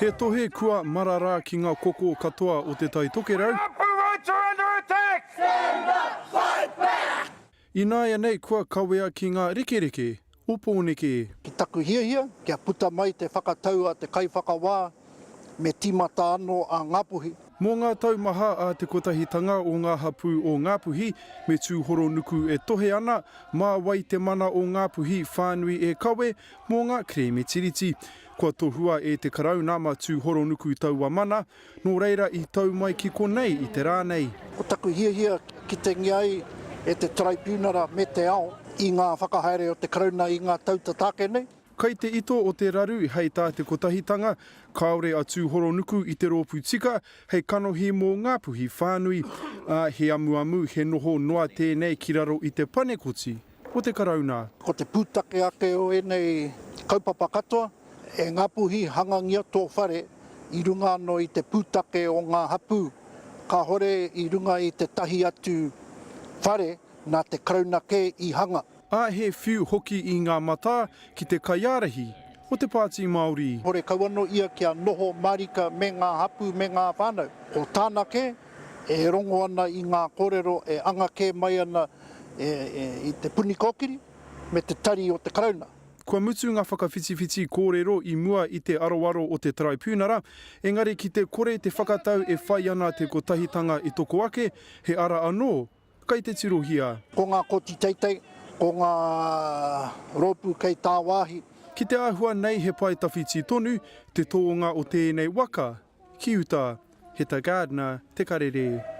He tohe kua marara ki nga koko katoa o Te Tai Tokerau. Ināianei kua kawea ki ngā rekereke o Pōneke. Ki taku hiahia, kia puta mai te whakatau a te kaiwhakawā, me tīmata anō a Ngāpuhi. Mō ngā tau maha a Te Kotahitanga o ngā Hapū o Ngāpuhi me Tūhoronuku e tohe ana, mā wai te mana o Ngāpuhi whānui e kawe mō ngā kerēme tiriti. Kua tohua e te Karauna mā Tūhoronuku taua mana, nō reira i tau mai ki konei i te rā nei. Ko taku hiahia kitengia ai e te Taraipiunara me te ao i ngā whakahaere o te Karauna i ngā tau tata ake nei. Kai te ito o te raru hei tā te Kotahitanga, kāore a Tūhoronuku i te rōpū tika hei kanohi mō Ngāpuhi whānui, ā, he amuamu, he noho noa tēnei ki raro i te panekoti o te Karauna. Ko te pūtake ake o ēnei kaupapa katoa, e Ngāpuhi hangangia tō whare i runga anō i te pūtake o ngā hapū, kāhore i runga i tētahi atu whare nā te Karauna kē i hanga. Ā, he whiu hoki i ngā matā ki te kaiārahi o te Pāti Māori. Hore kau ano ia kia noho marika me nga hapu me nga whanau. Ko tana ke, e rongo ana i nga korero e anga ke mai ana i Te Puni Kokiri me te tari o te Karauna. Kua mutu ngā whakawhitiwhiti kōrero i mua i te aroaro o te Taraipiunara, engari ki te kore te whakatau e whai ana te Kotahitanga i toko ake, he ara anō Kai te tirohia. Ko ngā koti teitei, ko ngā rōpū kei tāwāhi. Ki te āhua nei he pae tawhiti tonu te tōnga o tēnei waka ki uta. Heta Gardiner, Te Karere.